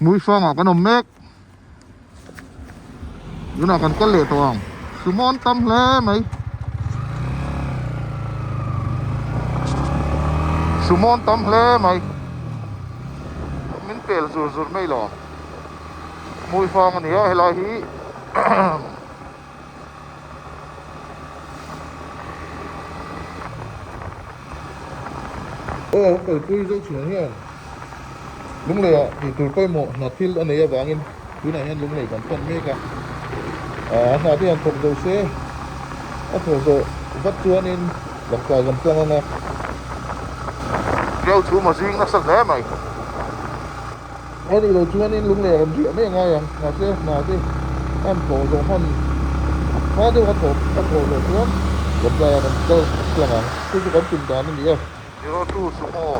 Hmuifangah kan awm mek. Tunah kan kal leh tawh ang. Sumo an tam hle mai. Sumo an tam hle mai. Min pel zur zur mai lo. Hmuifang a ni a helai hi. Aw kalpui zo chhung hian Lunglei ah tih tur pawimawh hna thil a nei avangin tunah hian Lunglei kan pan mek a, a hna te hian thawk zo se a thawh zawh vat chuanin Lawngtlai kan tlang ang a. Keu chhum a zing nasa hle mai. A nih loh chuanin Lunglei a rawn riah mai a ngai ang, mahse hna te an thawh zawh hman hma deuh a thawh a thawh zawh chuan Lawngtlai ah kan kal tlang ang, chu chu kan tum dan a ni a. 02 Sumo.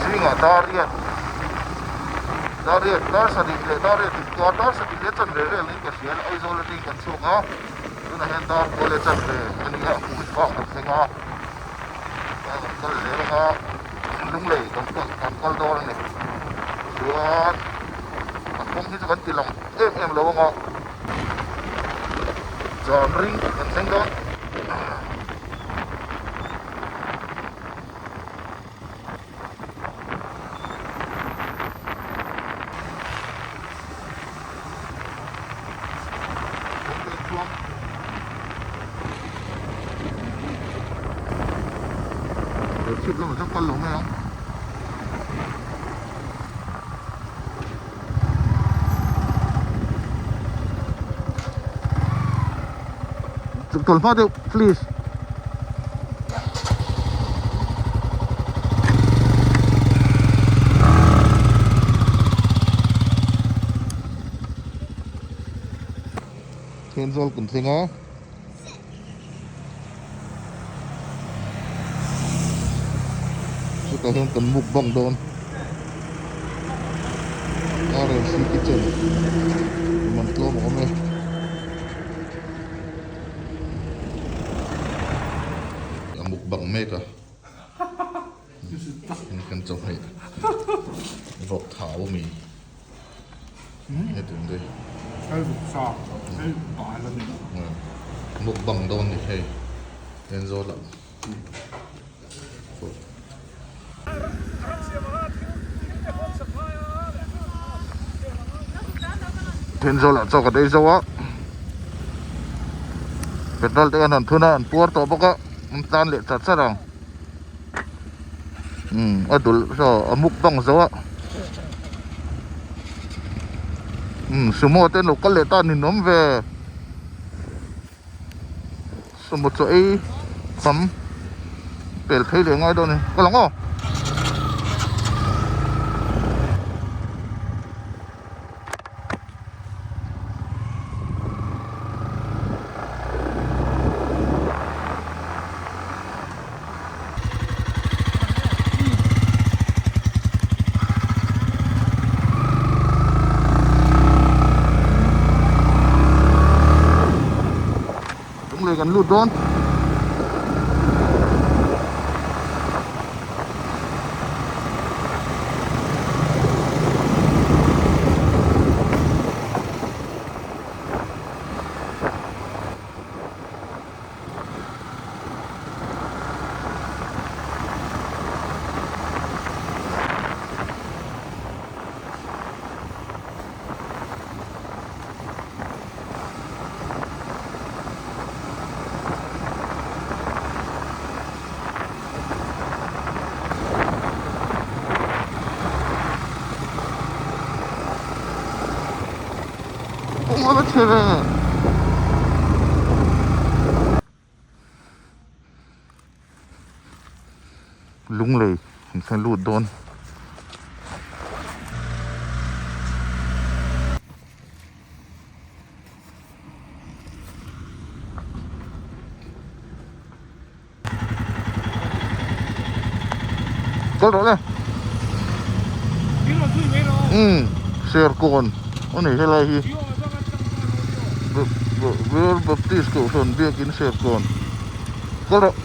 Zingah dar riat dar riat dar sarih leh dar riat inkar dar sarih leh chanve vel niin ka hria a Aizawl atangin kan chhuak a. Tunah hian dar kual leh chanve a ni a, hmui fang kan thleng a, kan kal zel ang a, lunglei kan kal kan kal dawn a ni. Chuan a kawng hi chu kan ti lang em em lo ang a, zan ring kan thleng dawn. Chhip lamah chuan kal lo mai ang. Tawlh hma deuh please. Thenzawl kan thleng a. Chutah hian kan mukbang dawn. RLC kitchen man tlawm a awm e. A mukbang mek a. Kan chawhmeh vawk thau ami. Hetiang te. Hei vawk sa hei bal a ni. Mukbang dawn ni hei. Thenzawl ah. Thenzawl ah chaw ka dei zo a petrol te an han thun a an puar tawh bawk a an tlan leh chat chat ang umm a dul saw a mukbang zo a umm sumo te an lo kal leh ta ninawm ve. Sumo chaw ei tam pel phei leh ngai dawn a ni ka lang aw. Lunglei kan lut dawn. Kawng a va chhe ve. Lunglei an thleng lut dawn. Kal rawh le. Umm Serkawn a ni helai hi. World Baptist Kohhran Biakin Serkawn. Kal rawh.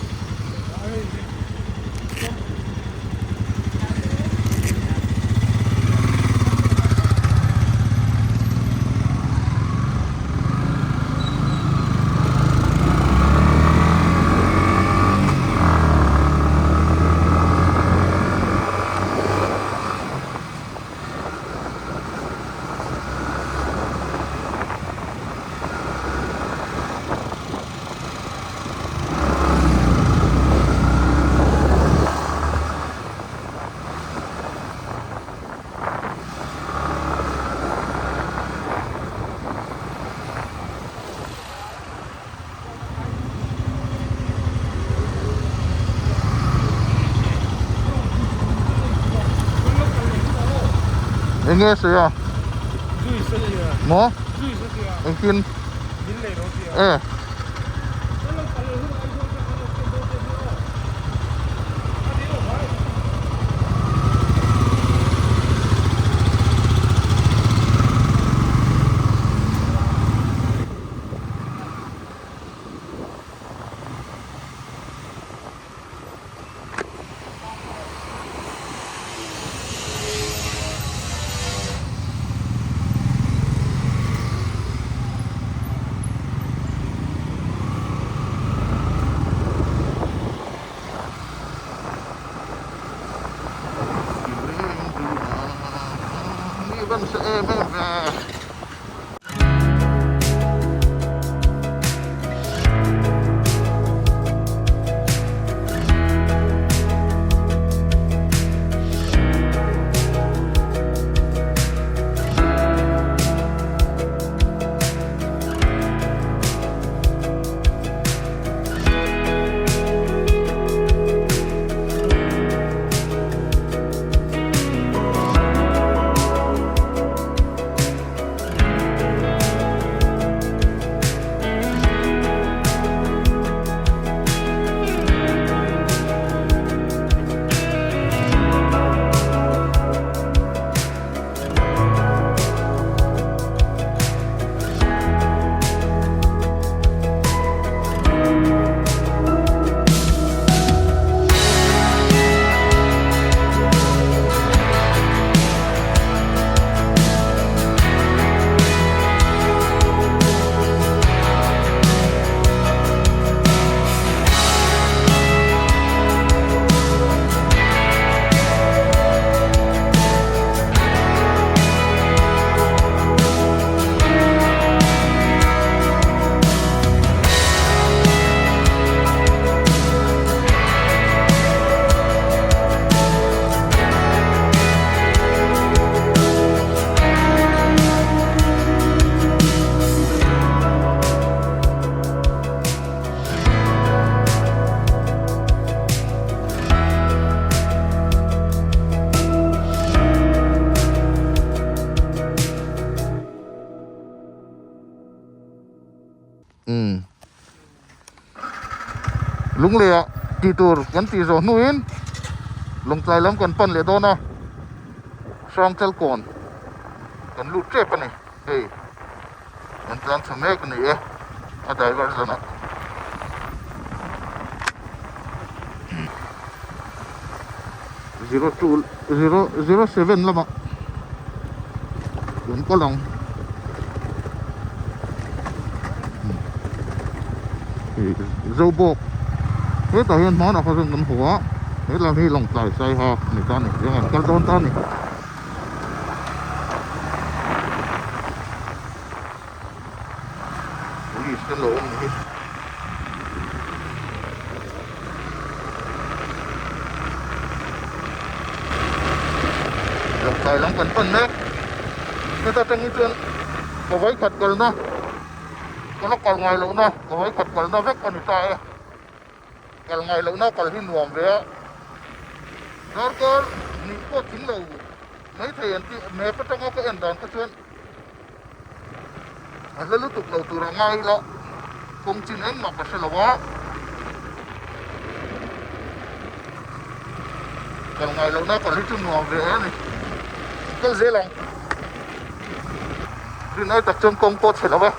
Enge sawi a? Maw? Engtin? E. Em em ve. Umm Lungleiah tih tur kan tih zawh hnuin Lawngtlai lam kan pan leh dawn a, Hrangchalkawn kan lut tep a ni hei kan tlan chho mek a ni e a driver zanah. Zero two zero zero seven lamah kan kal ang Zobawk hetah hian hmanah kha chuan kan haw a hetlai hi Lawngtlai Saiha a ni ta a ni eng an kal dawn ta a ni. Police te an lo awm ni hi. Lawngtlai lam kan pan mek heta tangin chuan ka vawikhat kalna ka la kal ngai lohna ka vawikhat kalna vek a ni ta e kal ngai lohna kal hi nuam ve a darkar hnih pawh thing lo maithei an tih map atanga ka en dan kha chuan. A hla lutuk lo tur a ngai ila kawng chin engmah ka hre lo a. Kal ngai lohna kal hi chu nuam ve a ni. Kal zel ang. Rinai tak chuan kawng pawh chhe lo e.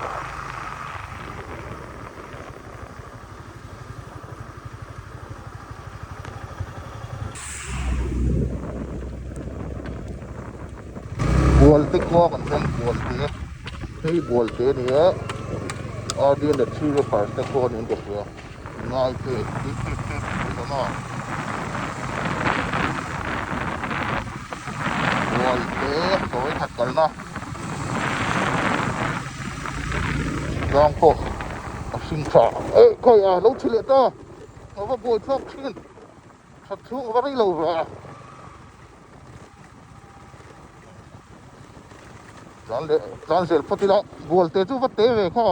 Bualte khua kan thleng Bualte hei Bualte a ni a RD leh Three Rivers te khua niin ka hria Ngaite Bualte sawi khat kalna tlang pawh a hring tha eh khawi a lo thi leh ta a va buai thlak thin that chhung a va rei lo ve a tlan leh tlan zel phawt ila bualte chu va te ve kha.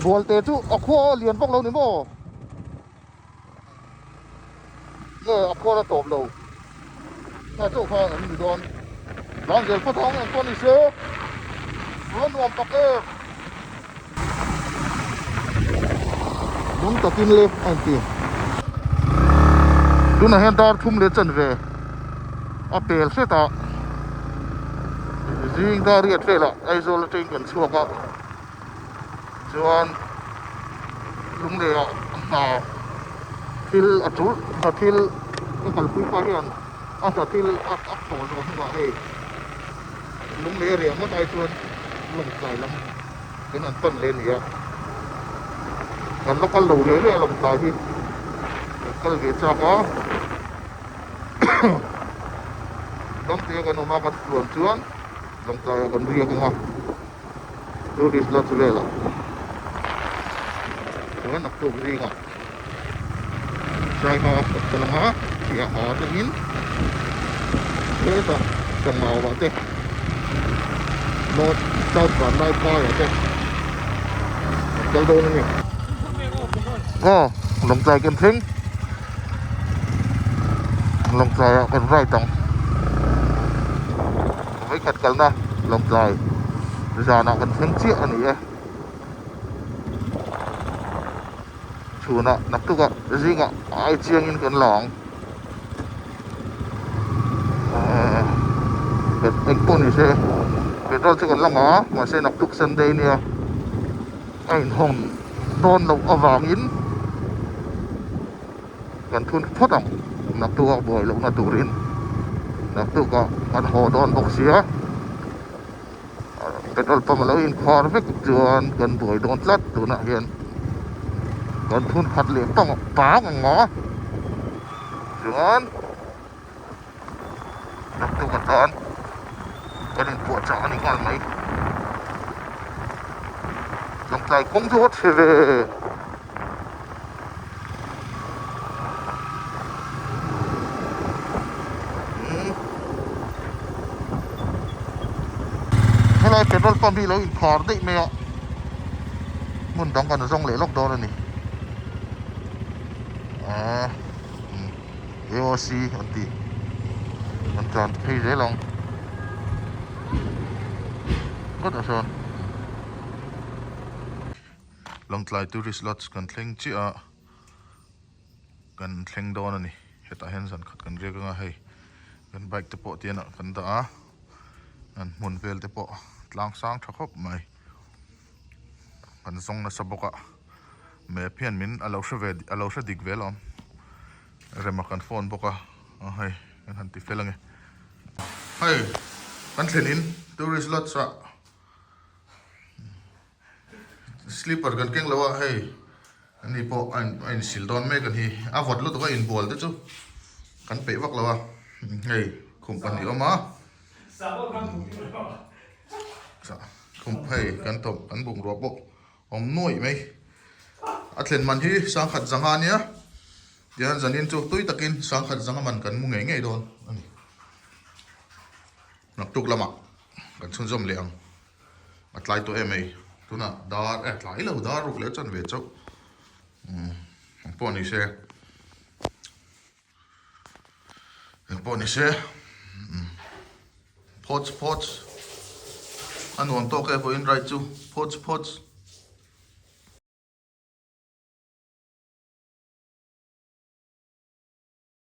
Bualte chu a khua a lian vak lo ni maw? Nge a khua la tawp lo. Kha chauh kha an ni dawn. Tlan zel phawt ang eng pawh ni se. A nuam tak em. Nung takin le a inti. Tunah hian dar thum leh chanve a pel hret a. Zing dar riat velah Aizawl atangin kan chhuak a. Chuan Lungleiah hna thil a tul hna thil ka kalpui pah hian a hna thil a thawh zawh hnuah hei Lunglei a riah ngawt ai chuan Lawngtlai lam kan han pan leh a ni a. Kan la kal lo leh leh a Lawngtlai hi kan kal ve chak a. Dangte kan awm a kan tluan chuan Lawngtlaiah kan riak ang a. Tourist la chu velah chuan a tuk zingah Saiha a kawt ta lang a, Siaha atangin hetah Sangauah te North South Vanlaiphaiah te an kal dawn a ni. Aw Lawngtlai kan thleng Lawngtlaiah kan ride ang. Vawikhat kalna Lawngtlai zanah kan thleng chiah a ni e. Chhunah naktukah zingah ai chiangin kan la ang. Eng pawh ni se petrol chu kan la ngah a mahse naktuk Sunday nia a inhawng dawn loh avangin Kan thun phawt ang, naktuk a buai lohna turin naktuk ah kan haw dawn bawk sia, petrol pump a lo inkhar vek chuan kan buai dawn tlat tunah hian kan thun khat leh pang pang ang a chuan naktuk atan kan inpuahchah a ni nghal mai Lawngtlai kawng chu a chhe ve. Helai petrol pump hi lo inkhar daih mai a hmun dang kan zawng leh lawk dawn a ni aaa AOC an ti an tlan phei zel ang ngawtah sawn. Lawngtlai Tourist Lodge kan thleng chiah a kan thleng dawn a ni hetah hian zan khat kan riak anga hei kan bike te pawh tian ah kan dah a an hmun vel te pawh tlang sang tha khawp mai kan zawng nasa bawk a map hian min a lo hre ve a lo hre dik ve alawm rema kan phone bawk a hei kan han ti fel ange hei kan thlen in Tourist Lodge ah. Slipper kan keng lo a hei ani pawh a in a insil dawn mek a ni a vawt lutuk a inbual te chu kan peih vak lo a hei khum pahnih a awm a khum hei kan tawp kan bungrua pawh awm nuaih mai a thlen man hi sangkhat zanga ania tihian zanin chu tui takin sangkhat zanga man kan mu ngei ngei dawn a ni naktuk lamah kan chhunzawm leh ang. A tlai tawh em hei tunah dar eh tlai lo dar ruk leh chan ve chauh umm eng pawh ni se eng pawh ni se umm phawts phawts a nuam tawk e vawiin ride chu phawts phawts.